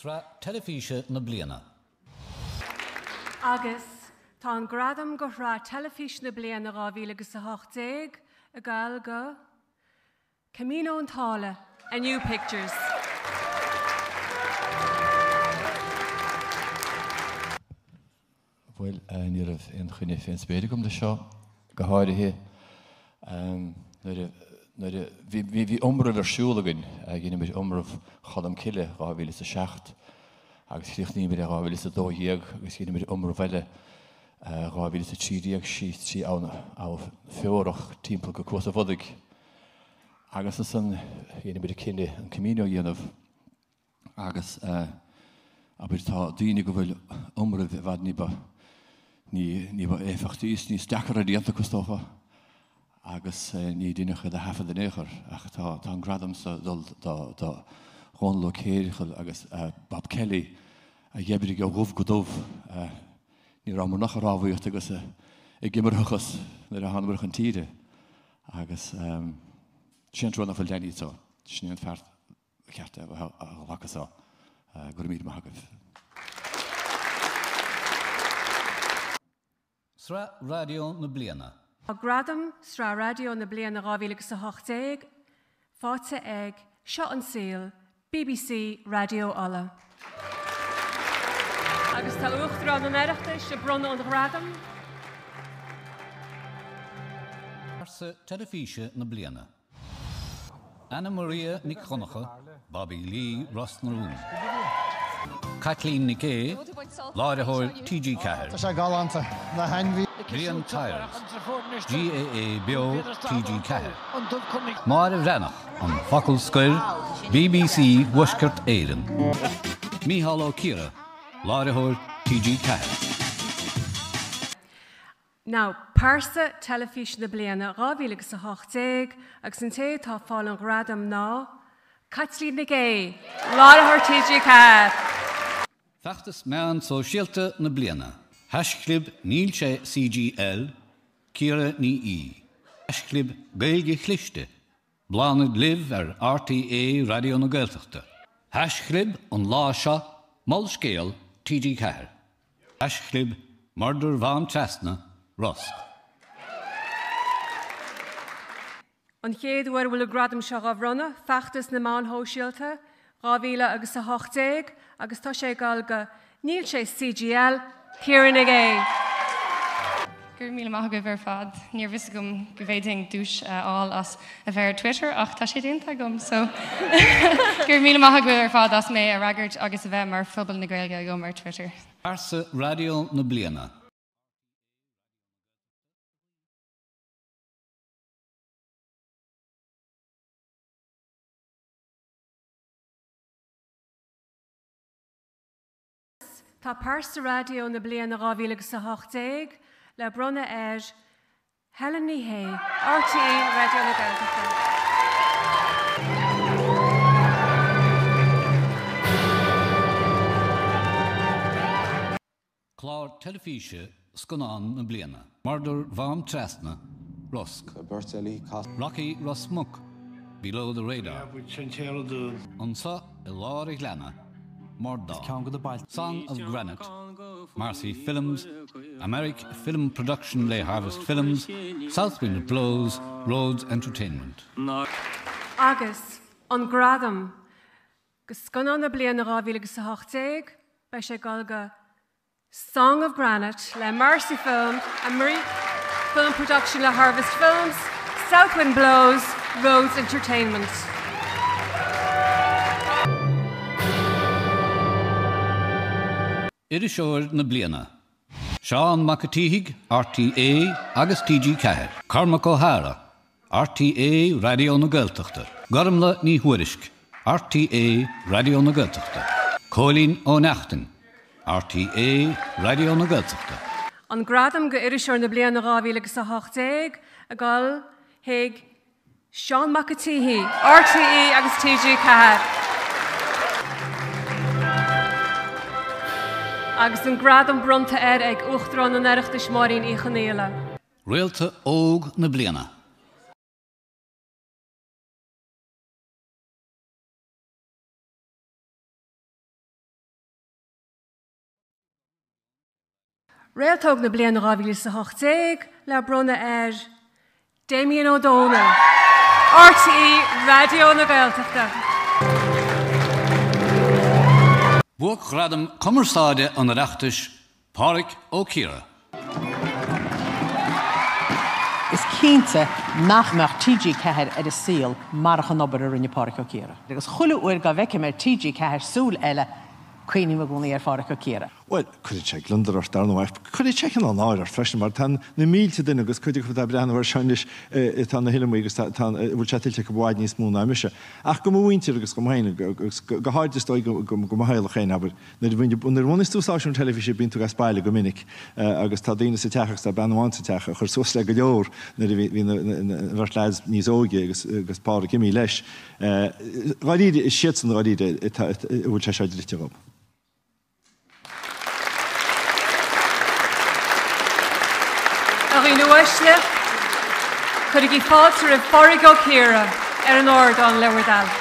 Sraith Teilifíse na Bliana. Agus tá an gradam do Shraith Teilifíse na Bliana 2018 ag gabháil go Camino an tSáile, Anew Pictures. Bhuel, ní raibh aon choinne fén spéir agam le seo, go háirithe nuair a, nuair a, bhí, bhí, bhí iomramh ar siúl againn, dheineamair iomramh Cholm Cille 2007 agus chríochnaíomair é 2012 agus dheineamair iomramh eile 2013 síos trí Abhainn Abha Feorach timpeall go Cuas an Bhodaigh agus ansan dheineamair an cinneadh an Camino a dhéanamh. Agus, abair, tá daoine go bhfuil iomramh i bhfad ní ba, ní ba éifeachtaí is níos deacair déanta acu is dócha agus ní deineadh iad a thaifead in aon chor ach tá, tá an gradam so ag dul do, do Dhónal Ó Céigearchail agus Bob Kelly a dh'oibrigh ó dhubh go dubh. Ní rabhamar ach ag rámhaíocht agus ag iomramhachas nuair a thánamair chun tíre agus sé an trua nach bhfuil Danny anseo, sin é an fear ceart a ghlacadh seo. Go raibh míle maith agaibh. Sraith Raidió na Bliana. Tá Gradam Sraith Raidió na Bliana 2018 faighte ag Seo an Saol, bbc Raidió Uladh. Agus tá Uachtarán an Oireachtais ag bronnadh an ghradaim. Pearsa Teilifíse na Bliana. Anna Maria Nic Dhonncha, Bobbi Lee, Ros na Rún. Caitlín Nic Aodha, Láithreoir TG4. Tá sé galánta. Na hainmhí. Brian Tyers, GAA Beo TG4. Máire Bhreathnach, An Focal Scoir, bbc Thuaisceart Éireann. Mícheál Ó Ciaraidh, Láithreoir TG4. Now, Pearsa Teilifíse na Bliana 2018 agus an té atá ag fáil an ghradaim ná Caitlín Nic Aodha, Láithreoir TG4! Feachtas Meán Sóisialta na Bliana, Haischlib Níl Sé CGL, Ciara Ní É, Haischlib Gaeilge Chliste, Bláthnaid Libh ar RTÉ Raidió na Gaeltachta. Haischlib An Lá Seo, Molscéal, TG4. Haischlib Murdar Mhám Trasna, Rosc. An chéad uair a bhfuil an gradam seo á bhronnadh, Feachtas na Meán Shóisialta 2000 agus 18 agus tá sé ag dul go Níl sé CGL, Ciara Ní É. Go raibh míle maith agaibh ar fad. Ní raibh fhios agam go bhféadfainn duais a fháil as a bheith ar Twitter ach tá sé déanta agam so go raibh míle maith agaibh ar fad as mé a fhreagairt agus a bheith mar phobal na Gaeilge agam ar Twitter. Pearsa Raidió na Bliana. Tá Pearsa Raidió na Bliana 2018 le bronnadh ar Helen Ní Shé, RTÉ Raidió na Gaeltachta. Clár teilifíse Scannán na Bliana. Murdar Mhám Trasna, Rosc. Rocky Ros Muc, Below the Radar. Anso i Lár an Ghleanna, Mordán. Song of Granite, Marcy Films, Americ Film Production le Harvest Films, South Wind Blows, Rhodes Entertainment. Agus an gradam do Scannán na Bliana 2018, beidh sé ag dul go Song of Granite le Marcy Films, Americ Film Production le Harvest Films, South Wind Blows, Rhodes Entertainment. Iriseoir na Bliana, Seán Mac an tSíthigh, RTÉ agus TG4, Cormac Ó hEára, RTÉ Raidió na Gaeltachta, Gormlaith Ní Thuairisg, RTÉ Raidió na Gaeltachta, Cóilín Ó Neachtain, RTÉ Raidió na Gaeltachta. An gradam do Iriseoir na Bliana 2018 ag dul chuig Seán Mac an tSíthigh, RTÉ agus TG4. Agus an gradam bronnta air ag Uachtarán an Oireachtais Máirín Uí Chonghaile. Réalta Óg na Bliana. Réaltóg na bliana 2018 le bronnadh ar Damien Ó Dónaill, RTÉ Raidió na Gaeltachta. Buaicghradam Cumarsáide an Oireachtais, Pádraig Ó Ciardha. Is cinnte nach mbeadh TG4 ar an saol marach an obair a rinne Pádraic Ó Ciardha. Agus chuile uair dá bhfeicim ar TG4 Súil Eile, cuimhním i gcónaí ar Phádraic Ó Ciardha. Bhuel, cuireann sé gliondar ort, dar ndóigh, ach cuireann sé cineál náire ort freisin, mar tá na mílte duine, agus cuid acu atá ag breathnú air seo anois, atá na thuilleamaí agus tá, tá, a bhfuil sé tuillte acu i bhfad níos mó ná mise. Ach do mo mhuintir agus dom féin, agus go háirid is dóigh do mo theaghlach féin, abair, nuair a bhíonn, nuair a bhunaíos tú stáisiún teilifíse bíonn tú as baile go minic agus tá daoine sa teach agus tá bean amháin sa teach a chuir suas le go leor nuair a bhí, bhí na, na, an bheirt lads níos óige agus, agus Pádraic imithe leis. Dháiríre, is iadsan dháiríre atá, a bhfuil sé seo dlite dhób. A dhaoine uaisle, cuirigí fáilte roimh Phádraig Ó Ciardha ar an ardán le bhur dtoil.